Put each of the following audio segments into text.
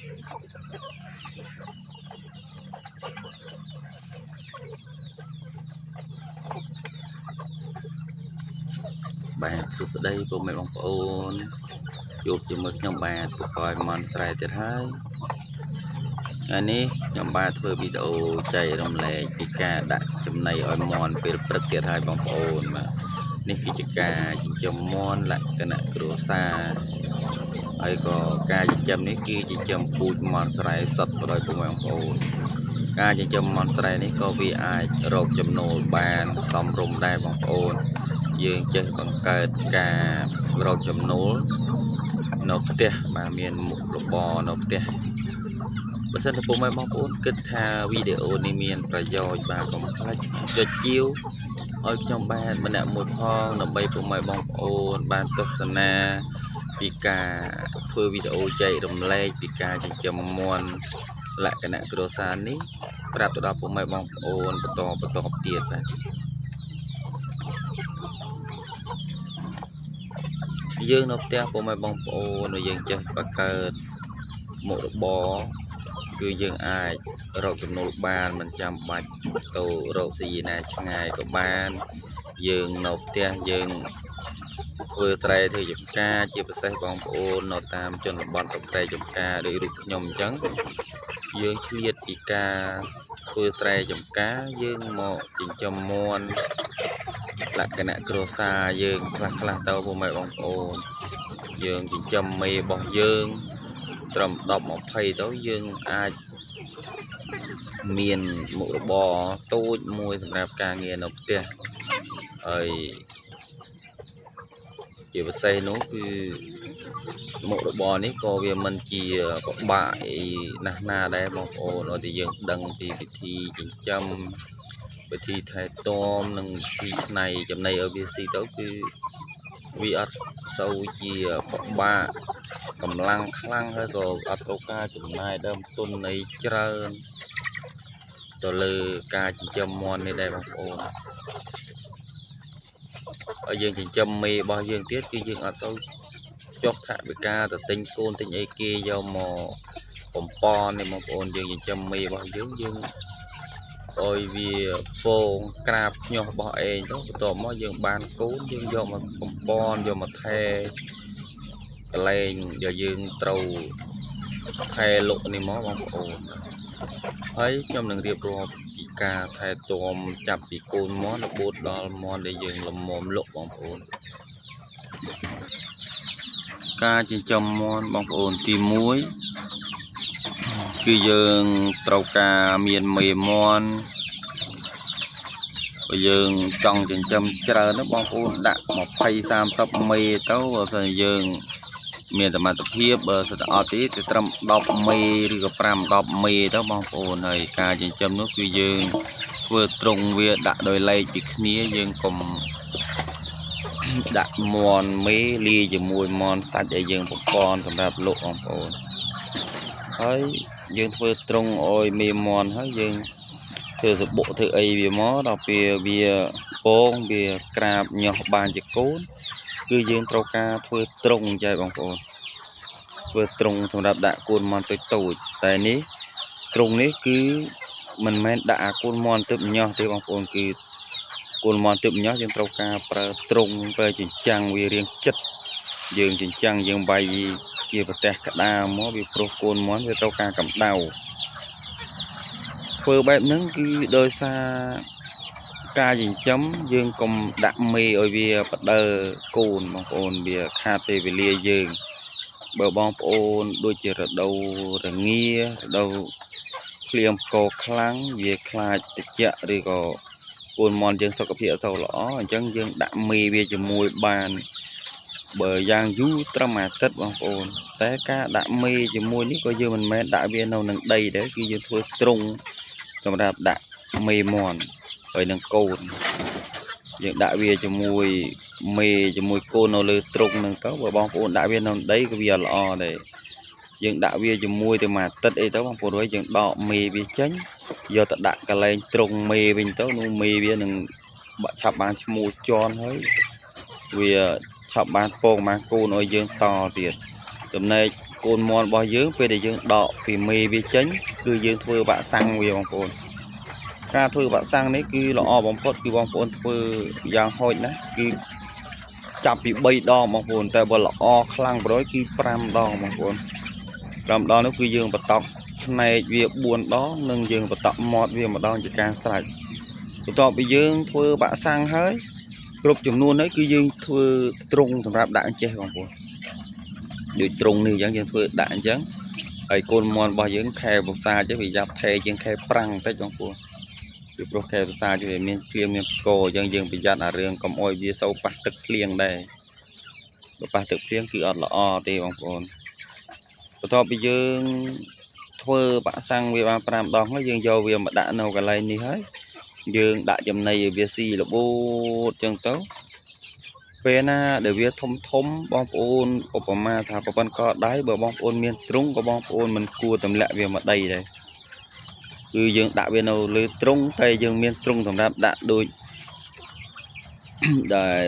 បាទសួស្តីពុកម៉ែបងប្អូនជួបជាមួយខ្ញុំបាទពកយមនស្រែទៀតហើយថ្ងៃនេះខ្ញុំបាទធ្វើវីដេអូចែករំលែកពីការដាក់ចំណីឲ្យមាន់ពេលព្រឹកទៀតហើយបងប្អូនបាទនេះគឺជាការចិញ្ចឹមមាន់លក្ខណៈគ្រួសារហើយក៏ការចិញ្ចឹមនេះគឺចិញ្ចឹមពូជមាន់ស្រែសុទ្ធដោយពុកម៉ែបងប្អូនការចិញ្ចឹមមាន់ស្រែនេះក៏វាអាចរកចំណូលបានសមរម្យដែរបងប្អូនយើងចេះបង្កើតការរកចំណូលនៅផ្ទះបាទមានមុខរបរនៅផ្ទះបើសិនជាពុកម៉ែបងប្អូនគិតថាវីដេអូនេះមានប្រយោជន៍បាទកុំភ្លេចចុចជាវឲ្យខ្ញុំបាទម្នាក់មួយផងដើម្បីពុកម៉ែបងប្អូនបានទស្សនាពីការធ្វើវីដេអូចែករំលែកពីការចិញ្ចឹមមាន់លក្ខណៈគ្រួសារនេះប្រាប់ទៅដល់ពុកម៉ែបងប្អូនបន្តបន្តទៀតបាទយើងនៅផ្ទះពុកម៉ែបងប្អូនយើងចេះបង្កើតមុខរបរគឺយើងអាចរកចំណូលបានមិនចាំបាច់ទៅរកស៊ីណាឆ្ងាយក៏បានយើងនៅផ្ទះយើងធ្វើស្រែធ្វើចម្ការជាពិសេសបងប្អូននៅតាមជនបទស្រែចម្ការដូចរូបខ្ញុំអញ្ចឹងយើងឆ្លៀតពីការធ្វើស្រែចម្ការយើងមកចិញ្ចឹមមាន់លក្ខណៈគ្រួសារយើងខ្លះខ្លះទៅពុកម៉ែបងប្អូនយើងចិញ្ចឹមមេរបស់យើងត្រឹម10 20ទៅយើងអាចមានមុខរបរតូចមួយសម្រាប់ការងារនៅផ្ទះហើយជាពិសេសនោះគឺមុខរបរនេះក៏វាមិនជាពិបាកអីណាស់ណាដែរបងប្អូនឲ្យតែយើងដឹងពីវិធីចិញ្ចឹមវិធីថែទាំនិងវិធីច្នៃចំណីឲ្យវាស៊ីទៅគឺវាអត់សូវជាពិបាកកម្លាំងខ្លាំងហើយក៏អត់ត្រូវការចំណាយដើមទុនអីច្រើនទៅលើការចិញ្ចឹមមាន់នេះដែរបងប្អូនហើយយើងចិញ្ចឹមមេរបស់យើងទៀតគឺយើងអត់សូវចុះថវិកាទៅទិញកូនទិញអីគេយកមកបំពន់នេះបងប្អូនយើងចិញ្ចឹមមេរបស់យើងយើងឲ្យវាពងក្រាបញាស់របស់ឯងទៅបន្ទាប់មកយើងបានកូនយើងយកមកបំពន់យកមកថែកន្លែងដែលយើងត្រូវថែលក់នេះមកបងប្អូនហើយខ្ញុំនឹងរៀបរាប់ពីការថែទាំចាប់ពីកូនមាន់រហូតដល់មាន់ដែលយើងលំមលក់បងប្អូនការចិញ្ចឹមមាន់បងប្អូនទី1គឺយើងត្រូវការមានមេមាន់បើយើងចង់ចិញ្ចឹមច្រើននោះបងប្អូនដាក់20 30មេទៅបើសិនយើងមានសមត្ថភាពបើសិនអត់ទេទៅត្រឹម10មេឬក៏5 10មេទៅបងប្អូនហើយការចិញ្ចឹមនោះគឺយើងធ្វើត្រង់វាដាក់ដោយឡែកពីគ្នាយើងកុំដាក់មាន់មេលាយជាមួយមាន់សាច់ឲ្យយើងបំពន់សម្រាប់លក់បងប្អូនហើយយើងធ្វើត្រង់ឲ្យមេមាន់ហើយយើងធ្វើសបុកធ្វើអីវាមកដល់ពេលវាពងវាក្រាបញាស់បានជាកូនគឺយើងត្រូវការធ្វើត្រង់ចែបងប្អូនធ្វើត្រង់សម្រាប់ដាក់កូនមាន់តូចតូចតែនេះត្រង់នេះគឺមិនមែនដាក់អាកូនមាន់ទឹកញាស់ទេបងប្អូនគឺកូនមាន់ទឹកញាស់យើងត្រូវការប្រើត្រង់ប្រើចិញ្ចាំងវារៀងចិត្តយើងចិញ្ចាំងយើងវាយជាប្រទេសក្តារមកវាព្រោះកូនមាន់វាត្រូវការកម្ដៅធ្វើបែបហ្នឹងគឺដោយសារការចិញ្ចឹមយើងកុំដាក់មេឲ្យវាបដើកូនបងប្អូនវាខាតពេលវេលាយើងបើបងប្អូនដូចជារដូវរងារដូវភ្លៀងផ្គរខ្លាំងវាខ្លាចត្រជាក់ឬក៏កូនមាន់យើងសុខភាពអត់សូវល្អអញ្ចឹងយើងដាក់មេវាជាមួយបានបើយ៉ាងយូរត្រឹមអាទិត្យបងប្អូនតែការដាក់មេជាមួយនេះក៏យើងមិនមែនដាក់វានៅនឹងដីដែរគឺយើងធ្វើត្រង់សម្រាប់ដាក់មេមាន់ហើយនឹងកូនយើងដាក់វាជាមួយមេជាមួយកូននៅលើទ្រុងហ្នឹងទៅបើបងប្អូនដាក់វានៅដីក៏វាល្អដែរយើងដាក់វាជាមួយទៅមួយអាទិត្យអីទៅបងប្អូនហើយយើងដកមេវាចេញយកទៅដាក់កន្លែងទ្រុងមេវិញទៅនោះមេវានឹងឆាប់បានឈ្មោះជន់ហើយវាឆាប់បានពងបានកូនឲ្យយើងតទៀតចំណែក កូនមាន់របស់យើងពេលដែលយើងដកពីមេវាចេញគឺយើងធ្វើវ៉ាក់សាំងវាបងប្អូនការធ្វើវ៉ាក់សាំងនេះគឺល្អបំផុតគឺបងប្អូនធ្វើយ៉ាងហោចណាស់គឺចាប់ពី3ដងបងប្អូនតែបើល្អខ្លាំងប្រយគឺ5ដងបងប្អូន5ដងនោះគឺយើងបន្តក់ភ្នែកវា4ដងនិងយើងបន្តក់មាត់វាម្ដងជាការស្រេចបន្ទាប់ពីយើងធ្វើវ៉ាក់សាំងហើយគ្រប់ចំនួនហើយគឺយើងធ្វើទ្រុងសម្រាប់ដាក់អញ្ចេះបងប្អូនដូចទ្រុងនេះអញ្ចឹងយើងធ្វើដាក់អញ្ចឹងហើយកូនមាន់របស់យើងខែវស្សាចេះវាយ៉ាប់ថេជាងខែប្រាំងបន្តិចបងប្អូនពីព្រោះខែវស្សាវាមានភ្លៀងមានផ្គរអញ្ចឹងយើងប្រយ័ត្នអារឿងកុំអោយវាសូវប៉ះទឹកភ្លៀងដែរបើប៉ះទឹកភ្លៀងគឺអត់ល្អទេបងប្អូនបន្ទាប់ពីយើងធ្វើបាក់សាំងវាបាន5ដងហើយយើងយកវាមកដាក់នៅកន្លែងនេះហើយយើងដាក់ចំណីឲ្យវាស៊ីរបូតអញ្ចឹងទៅពេលណាដែលវាធំធំបងប្អូនឧបមាថាប្រព័ន្ធកដៃបើបងប្អូនមានទ្រុងក៏បងប្អូនមិនគួរទម្លាក់វាមកដីដែរគឺយើងដាក់វានៅលើទ្រុងតែយើងមានទ្រុងសម្រាប់ដាក់ដូច ដែល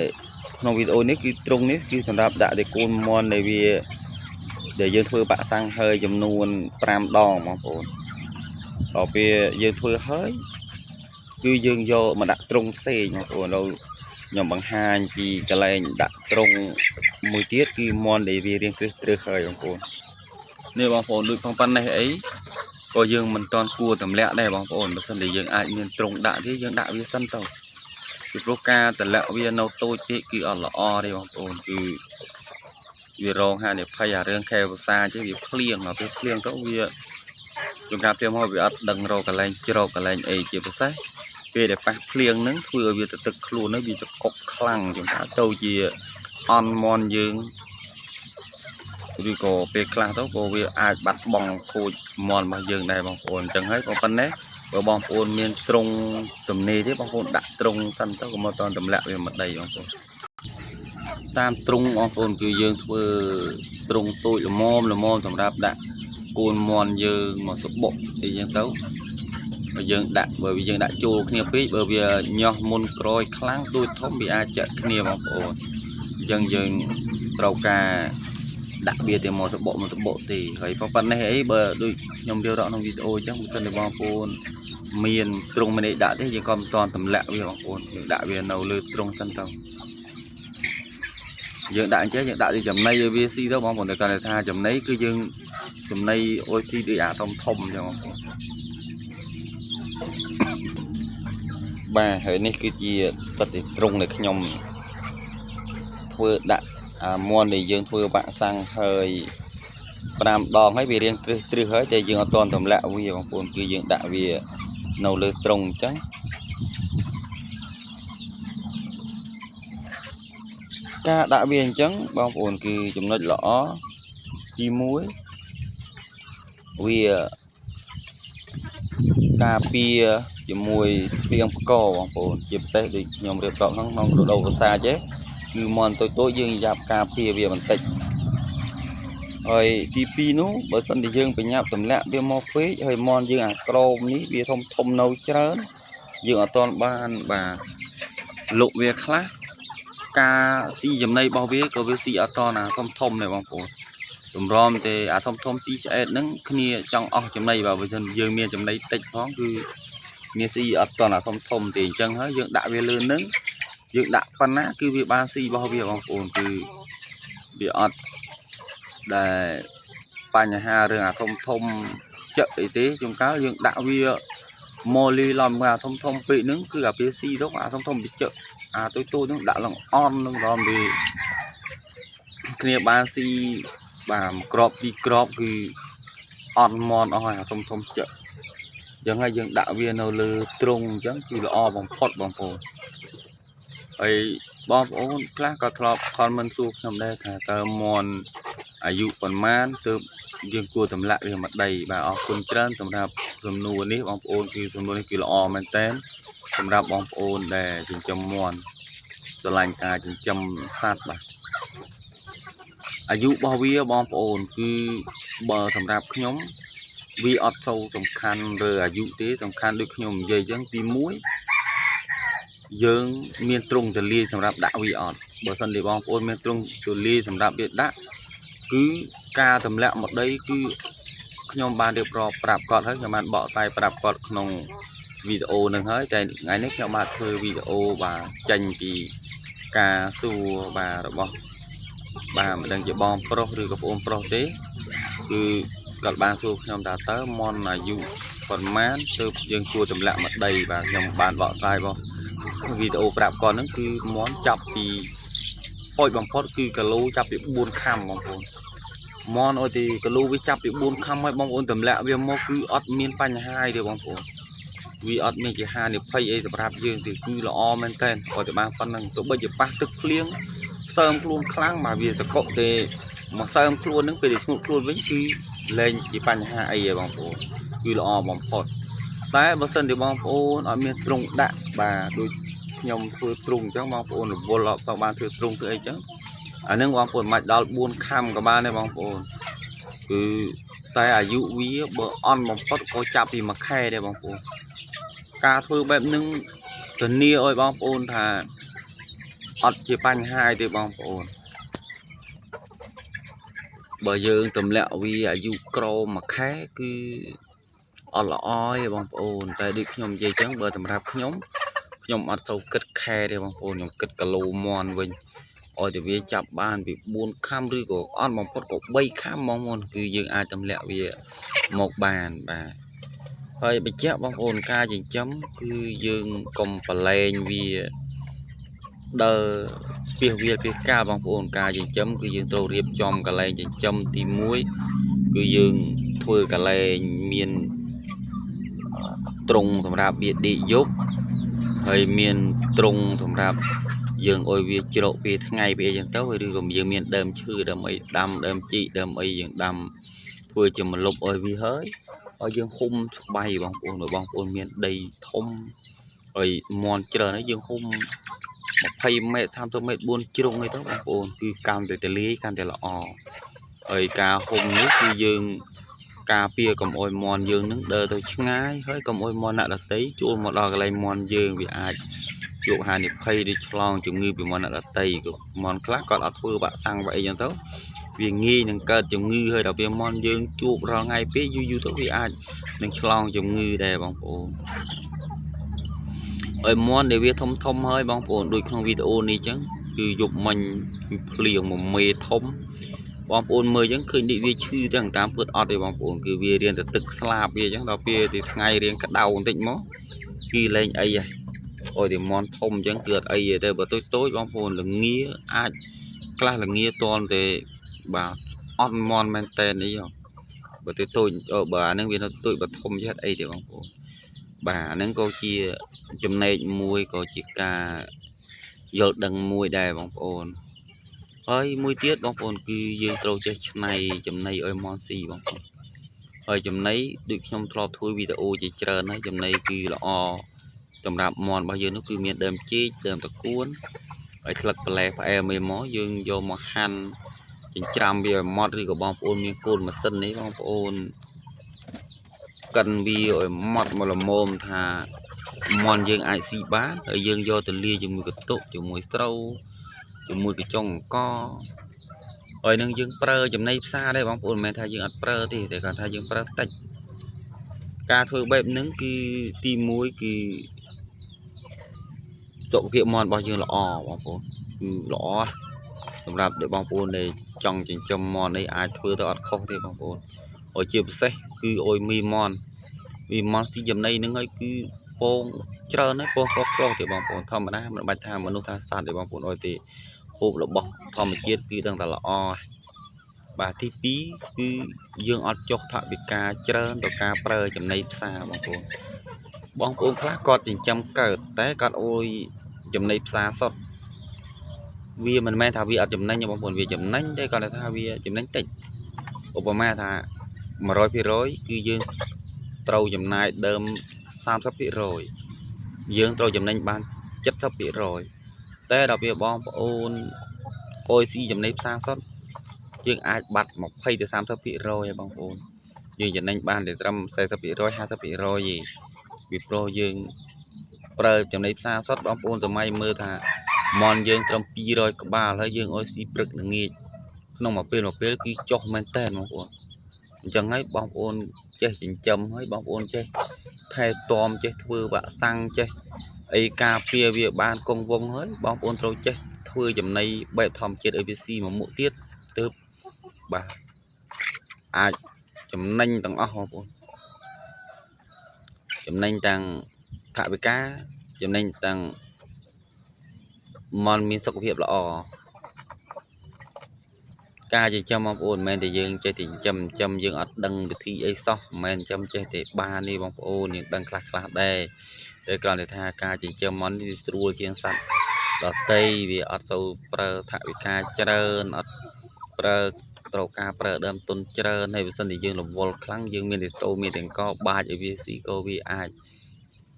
ក្នុងវីដេអូនេះគឺទ្រុងនេះគឺសម្រាប់ដាក់តែកូនមាន់ដែលវាដែលយើងធ្វើបាក់សាំងហើយចំនួន5ដងបងប្អូនដល់ពេលយើងធ្វើហើយគឺយើងយកមកដាក់ទ្រុងផ្សេងបងប្អូននៅខ្ញុំបង្ហាញពីកន្លែងដាក់ទ្រុងមួយទៀតគឺមាន់ដែលវារៀងគ្រឹះទ្រឹសហើយបងប្អូននេះបងប្អូនដូចផងប៉ុណ្ណេះអីក៏យើងមិនទាន់គួរទម្លាក់ដែរបងប្អូនបើសិនជាយើងអាចមានទ្រុងដាក់ទេយើងដាក់វាសិនទៅពីព្រោះការតម្លាក់វានៅតូចពេកគឺអត់ល្អទេបងប្អូនគឺវារងហានិភ័យអារឿងខែវស្សាចេះវាភ្លៀងដល់ពេលភ្លៀងទៅវាជួនកាលភ្លៀងមកវាអត់ដឹងរកកន្លែងជ្រកកន្លែងអីជាពិសេសពេលដែលប៉ះភ្លៀងហ្នឹងធ្វើឲ្យវាទៅទឹកខ្លួនហ្នឹងវាចកុកខ្លាំងជួនកាលទៅជាអន់មន់យើងឬក៏ពេលខ្លះទៅក៏វាអាចបាត់បង់ខូចមន់របស់យើងដែរបងប្អូនអញ្ចឹងហើយក៏ប៉ុណ្ណេះបើបងប្អូនមានទ្រុងទំនេរទេបងប្អូនដាក់ទ្រុងសិនទៅកុំមកតន់ទម្លាក់វាមកដីបងប្អូនតាមទ្រុងបងប្អូនគឺយើងធ្វើទ្រុងតូចល្មមល្មមសម្រាប់ដាក់កូនមន់យើងមកសបុកអីចឹងទៅបើយើងដាក់បើយើងដាក់ចូលគ្នាពេកបើវាញាស់មុនក្រោយខ្លាំងដូចធំវាអាចចាក់គ្នាបងប្អូនអញ្ចឹងយើងត្រូវការដាក់វាទៅមកសបុកមកសបុកទេហើយប៉ុណ្ណេះអីបើដូចខ្ញុំរៀបរាប់ក្នុងវីដេអូអញ្ចឹងបើសិនជាបងប្អូនមានទ្រុងមិនได้ដាក់ទេយើងក៏មិនទាន់ទម្លាក់វាបងប្អូនយើងដាក់វានៅលើទ្រុងសិនទៅយើងដាក់អញ្ចឹងយើងដាក់ទីចំណីឲ្យវាស៊ីទៅបងប្អូនតែគាត់ថាចំណីគឺយើងចំណីអុយស៊ីដូចអាធំធំអញ្ចឹងបងប្អូនបាទហើយនេះគឺជាទឹកទីទ្រុងដែលខ្ញុំធ្វើដាក់អាមន់ដែលយើងធ្វើបាក់សាំងហើយ5ដងហើយវារៀងទ្រឹសទ្រឹសហើយតែយើងអត់ទាន់ទម្លាក់វាបងប្អូនគឺយើងដាក់វានៅលើទ្រុងអញ្ចឹងការដាក់វាអញ្ចឹងបងប្អូនគឺចំណុចល្អទី1វាការពារជាមួយភ្លៀងផ្គរបងប្អូនជាពិសេសដូចខ្ញុំរៀបរាប់ក្នុងរដូវវស្សាចេះគឺមន់តូចៗយើងយ៉ាប់ការពារវាបន្តិចហើយទី2នោះបើសិនជាយើងបញ្ញាប់ទម្លាក់វាមកពេកហើយមន់យើងអាក្រមនេះវាធំធំនៅច្រើនយើងអត់ទាន់បានបាទលុកវាខ្លះការស៊ីចំណីរបស់វាក៏វាស៊ីអត់តអាធំធំដែរបងប្អូនតម្រាំទេអាធំធំស៊ីឆ្អែតហ្នឹងគ្នាចង់អស់ចំណីបាទបើមិនយើងមានចំណីតិចផងគឺគ្នាស៊ីអត់តអាធំធំទេអញ្ចឹងហើយយើងដាក់វាលើហ្នឹងយើងដាក់ប៉ុណ្ណាគឺវាបានស៊ីរបស់វាបងប្អូនគឺវាអត់ដែលបញ្ហារឿងអាធំធំចឹកអីទេជួនកាលយើងដាក់វាមកលីឡំអាធំធំពេកហ្នឹងគឺអាពេលស៊ីទៅអាធំធំវាចឹកអាតូចតូចហ្នឹងដាក់ឡើងអន់នឹងដល់វាគ្នាបានស៊ីបាទមួយក្របពីរក្របគឺអន់មន់អស់ហើយអាធំធំចឹកអញ្ចឹងហើយយើងដាក់វានៅលើទ្រុងអញ្ចឹងគឺល្អបំផុតបងប្អូនហើយបងប្អូនខ្លះក៏ធ្លាប់ comment សួរខ្ញុំដែរថាតើមន់អាយុប៉ុន្មានទើបយើងគួរទម្លាក់វាមកដីបាទអរគុណច្រើនសម្រាប់សំណួរនេះបងប្អូនគឺសំណួរនេះគឺល្អមែនតើសម្រាប់បងប្អូនដែលចិញ្ចឹមមាន់ស្រឡាញ់ការចិញ្ចឹមសត្វបាទអាយុរបស់វាបងប្អូនគឺបើសម្រាប់ខ្ញុំវាអត់សូវសំខាន់លើអាយុទេសំខាន់ដូចខ្ញុំនិយាយអញ្ចឹងទី1យើងមានទ្រុងទលាយសម្រាប់ដាក់វាអត់បើសិនជាបងប្អូនមានទ្រុងទលាយសម្រាប់វាដាក់ គឺការទម្លាក់មកដីគឺខ្ញុំបានរៀបរាប់ប្រាប់គាត់ហើយខ្ញុំបានបកស្រាយប្រាប់គាត់ក្នុងវីដេអូនឹងហើយតែថ្ងៃនេះខ្ញុំបាទធ្វើវីដេអូបាទចេញពីការសួរបាទរបស់បាទមិនដឹងជាបងប្រុសឬក៏ប្អូនប្រុសទេគឺគាត់បានសួរខ្ញុំថាតើមន់អាយុប៉ុន្មានទើបយើងគួរទម្លាក់មកដីបាទខ្ញុំបានបកស្រាយរបស់វីដេអូប្រាប់គាត់ហ្នឹងគឺមន់ចាប់ពីហូចបំផុតគឺគីឡូចាប់ពី4ខាំបងប្អូនមន់អុយទីគីឡូវាចាប់ពី4ខាំហើយបងប្អូនទម្លាក់វាមកគឺអត់មានបញ្ហាអីទេបងប្អូនវាអត់មានជាហានិភ័យអីសម្រាប់យើងទេគឺល្អមែនតើគាត់តែបានប៉ុណ្្នឹងទោះបីជាប៉ះទឹកភ្លៀងសើមខ្លួនខ្លាំងបាទវាសកុទេមកសើមខ្លួនហ្នឹងពេលដែលស្ងួតខ្លួនវិញគឺលែងជាបញ្ហាអីទេបងប្អូនគឺល្អបំផុតតែបើសិនជាបងប្អូនអត់មានទ្រុងដាក់បាទដូចខ្ញុំធ្វើទ្រុងអញ្ចឹងបងប្អូនរវល់អត់ទៅបានធ្វើទ្រុងធ្វើអីអញ្ចឹងអានឹងបងប្អូនមិនដល់4ខាំក៏បានដែរបងប្អូនគឺតែអាយុវាបើអន់បំផុតក៏ចាប់ពី1ខែដែរបងប្អូនការធ្វើបែបហ្នឹងធានាឲ្យបងប្អូនថាអត់ជាបញ្ហាអីទេបងប្អូនបើយើងទម្លាក់វាអាយុក្រោម1ខែគឺអត់ល្អទេបងប្អូនតែដូចខ្ញុំនិយាយចឹងបើសម្រាប់ខ្ញុំខ្ញុំអត់សូវគិតខែទេបងប្អូនខ្ញុំគិតគីឡូមន់វិញឲ្យតែវាចាប់បានពី4ខាំឬក៏អត់បំផុតក៏3ខាំបងប្អូនគឺយើងអាចទម្លាក់វាមកបានបាទហើយបញ្ជាក់បងប្អូនការចិញ្ចឹមគឺយើងកុំប្រឡែងវាដើរពីវាលពីកាលបងប្អូនការចិញ្ចឹមគឺយើងត្រូវរៀបចំកន្លែងចិញ្ចឹមទី1គឺយើងធ្វើកន្លែងមានទ្រុងសម្រាប់វាដេកយប់ហើយមានទ្រុងសម្រាប់យើងអោយវាជ្រកពេលថ្ងៃពេលអីចឹងទៅឬក៏យើងមានដើមឈើដើមអីដាំដើមជីកដើមអីយើងដាំធ្វើជាម្លប់អោយវាហើយហើយយើងហ៊ុំស្បៃបងប្អូនបើបងប្អូនមានដីធំហើយមន់ច្រើនហើយយើងហ៊ុំ20ម៉ែត្រ30ម៉ែត្រ4ជ្រុងអីទៅបងប្អូនគឺកាន់តែទលាយកាន់តែល្អហើយការហ៊ុំនេះគឺយើងការពារកុំអោយមន់យើងនឹងដើរទៅឆ្ងាយហើយកុំអោយមន់អ្នកដតីជួលមកដល់កន្លែងមន់យើងវាអាចជួបហានិភ័យឬឆ្លងជំងឺពីមន់អ្នកដតីក៏មន់ខ្លះគាត់អត់ធ្វើវ៉ាក់សាំងវ៉ាក់អីចឹងទៅវាងាយនឹងកើតជំងឺហើយដល់ពេលមន់យើងជួបរាល់ថ្ងៃពេកយូរយូរទៅវាអាចនឹងឆ្លងជំងឺដែរបងប្អូនហើយមន់ដែលវាធំធំហើយបងប្អូនដូចក្នុងវីដេអូនេះចឹងគឺយប់មិញគឺភ្លៀងមួយមេធំបងប្អូនមើលចឹងឃើញដូចវាឈឺទាំងតាមពិតអត់ទេបងប្អូនគឺវារៀនតែទឹកស្លាបវាចឹងដល់ពេលទីថ្ងៃរៀងក្តៅបន្តិចមកគឺលែងអីហើយអុយតែមន់ធំចឹងគឺអត់អីទេតែបើតូចតូចបងប្អូនលងាអាចខ្លះលងាតន់ទេបាទអត់មន់មែនតែនអីហ៎បើទៅតូចបើអានឹងវានៅតូចបើធំចេះអីទេបងប្អូនបាទអានឹងក៏ជាចំណែកមួយក៏ជាការយល់ដឹងមួយដែរបងប្អូនហើយមួយទៀតបងប្អូនគឺយើងត្រូវចេះច្នៃចំណីឲ្យមន់ស៊ីបងប្អូនហើយចំណីដូចខ្ញុំធ្លាប់ធ្វើវីដេអូជាច្រើនហើយចំណីគឺល្អសម្រាប់មន់របស់យើងនោះគឺមានដើមចេកដើមតកួនហើយស្លឹកបន្លែផ្អែមអីមកយើងយកមកហាន់ចិញ្ច្រាំវាឲ្យម៉ត់ឬក៏បងប្អូនមានកូនម៉ាស៊ីននេះបងប្អូនកិនវាឲ្យម៉ត់មកល្មមថាមន់យើងអាចស៊ីបានហើយយើងយកទៅលាយជាមួយកតុកជាមួយស្រូវជាមួយកញ្ចុងអង្គហើយនឹងយើងប្រើចំណីផ្សារដែរបងប្អូនមិនមែនថាយើងអត់ប្រើទេតែគាត់ថាយើងប្រើតិចការធ្វើបែបហ្នឹងគឺទី1គឺសុខភាពមន់របស់យើងល្អបងប្អូនគឺល្អសម្រាប់ដែលបងប្អូនដែលចង់ចិញ្ចឹមមន់នេះអាចធ្វើទៅអត់ខុសទេបងប្អូនហើយជាពិសេសគឺអុយមីមន់មីមន់ស៊ីចំណីហ្នឹងហើយគឺពងច្រើនហើយពងប្រុសប្រុសទេបងប្អូនធម្មតាមិនបាច់ថាមនុស្សថាសត្វទេបងប្អូនអុយទេហូបរបស់ធម្មជាតិគឺដឹងតែល្អបាទទី2គឺយើងអត់ចុះថវិកាច្រើនទៅការប្រើចំណីផ្សារបងប្អូនបងប្អូនខ្លះគាត់ចិញ្ចឹមកើតតែគាត់អុយចំណីផ្សារសុទ្ធវាមិនមែនថាវាអត់ចំណេញទេបងប្អូនវាចំណេញតែគាត់ថាវាចំណេញតិចឧបមាថា100%គឺយើងត្រូវចំណាយដើម30%យើងត្រូវចំណេញបាន70%តែដល់ពេលបងប្អូនអុយស៊ីចំណីផ្សារសុទ្ធយើងអាចបាត់20ទៅ30%ហើយបងប្អូនយើងចំណេញបានតែត្រឹម40% 50%ទេពីព្រោះយើងប្រើចំណីផ្សារសុទ្ធបងប្អូនសម័យមើលថាមន់យើងត្រឹម200ក្បាលហើយយើងអុយស៊ីព្រឹកល្ងាច ក្នុងមួយពេលមួយពេលគឺចុះមែនតើបងប្អូនអញ្ចឹងហើយបងប្អូនចេះចិញ្ចឹមហើយបងប្អូនចេះថែទាំចេះធ្វើវ៉ាក់សាំងចេះអីការពារវាបានគង់វង្សហើយបងប្អូនត្រូវចេះធ្វើចំណីបែបធម្មជាតិឲ្យវាស៊ីមួយមុខទៀតទើបបាទអាចចំណេញទាំងអស់បងប្អូនចំណេញទាំងថវិកាចំណេញទាំងមន់មានសុខភាពល្អការចិញ្ចឹមបងប្អូនមិនមែនតែយើងចេះតែចិញ្ចឹមចិញ្ចឹមយើងអត់ដឹងវិធីអីសោះមិនមែនចិញ្ចឹមចេះតែបានទេបងប្អូនយើងដឹងខ្លះខ្លះដែរតែគ្រាន់តែថាការចិញ្ចឹមមន់នេះវាស្រួលជាងសត្វដទៃវាអត់សូវប្រើថវិកាច្រើនអត់ប្រើត្រូវការប្រើដើមទុនច្រើនហើយបើសិនជាយើងរវល់ខ្លាំងយើងមានតែស្រូវមានតែអង្គបាចឲ្យវាស៊ីក៏វាអាច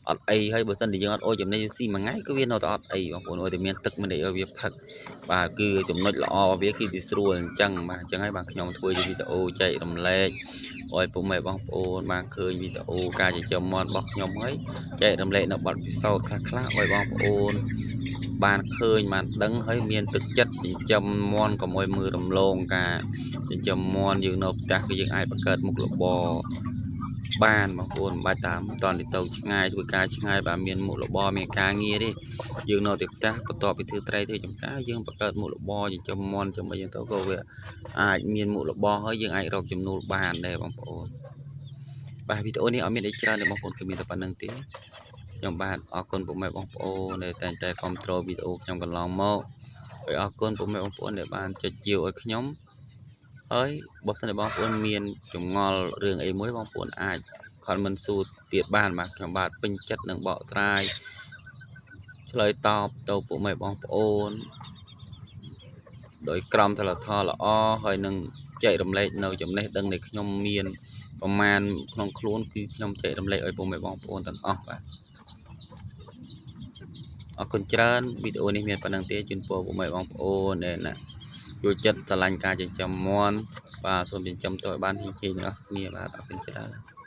អត់អីហើយបើសិនជាយើងអត់អូចំណេញស៊ីមួយថ្ងៃក៏វានៅតែអត់អីបងប្អូនអើយតែមានទឹកមានអីឲ្យវាផឹកបាទគឺចំណុចល្អរបស់វាគឺវាស្រួលអញ្ចឹងបាទអញ្ចឹងហើយបាទខ្ញុំធ្វើជាវីដេអូចែករំលែកឲ្យពុកម៉ែបងប្អូនបានឃើញវីដេអូការចិញ្ចឹមមាន់របស់ខ្ញុំហើយចែករំលែកនៅបទពិសោធន៍ខ្លះៗឲ្យបងប្អូនបានឃើញបានដឹងហើយមានទឹកចិត្តចិញ្ចឹមមាន់កុំឲ្យមើលរំលងការចិញ្ចឹមមាន់យើងនៅផ្ទះគឺយើងអាចបង្កើតមុខរបរបានបងប្អូនមិនបាច់តាមតន់ទៅឆ្ងាយធ្វើការឆ្ងាយបាទមានមុខរបរមានការងារទេយើងនៅតែផ្ទះបន្ទាប់ពីធ្វើត្រីធ្វើចំការយើងបង្កើតមុខរបរចិញ្ចឹមមាន់ចិញ្ចឹមអីចឹងទៅក៏វាអាចមានមុខរបរហើយយើងអាចរកចំណូលបានដែរបងប្អូនបាទវីដេអូនេះអត់មានអីច្រើនទេបងប្អូនគឺមានតែប៉ុណ្្នឹងទេខ្ញុំបាទអរគុណពុកម៉ែបងប្អូនដែលតែងតែគាំទ្រវីដេអូខ្ញុំកន្លងមកហើយអរគុណពុកម៉ែបងប្អូនដែលបានចុចជាវឲ្យខ្ញុំហើយបើសិនជាបងប្អូនមានចម្ងល់រឿងអីមួយបងប្អូនអាច comment សួរទៀតបានបាទខ្ញុំបាទពេញចិត្តនឹងបកស្រាយឆ្លើយតបទៅពុកម៉ែបងប្អូនដោយក្រមសីលធម៌ល្អហើយនឹងចែករំលែកនៅចំណេះដឹងដែលខ្ញុំមានប្រមាណក្នុងខ្លួនគឺខ្ញុំចែករំលែកឲ្យពុកម៉ែបងប្អូនទាំងអស់បាទអរគុណច្រើនវីដេអូនេះមានប៉ុណ្្នឹងទេជូនពរពុកម៉ែបងប្អូនដែលណាចូលចិត្តស្រឡាញ់ការចិញ្ចឹមមាន់បាទសូមចិញ្ចឹមទៅឲ្យបានហេងៗទាំងអស់គ្នាបាទអរគុណច្រើន។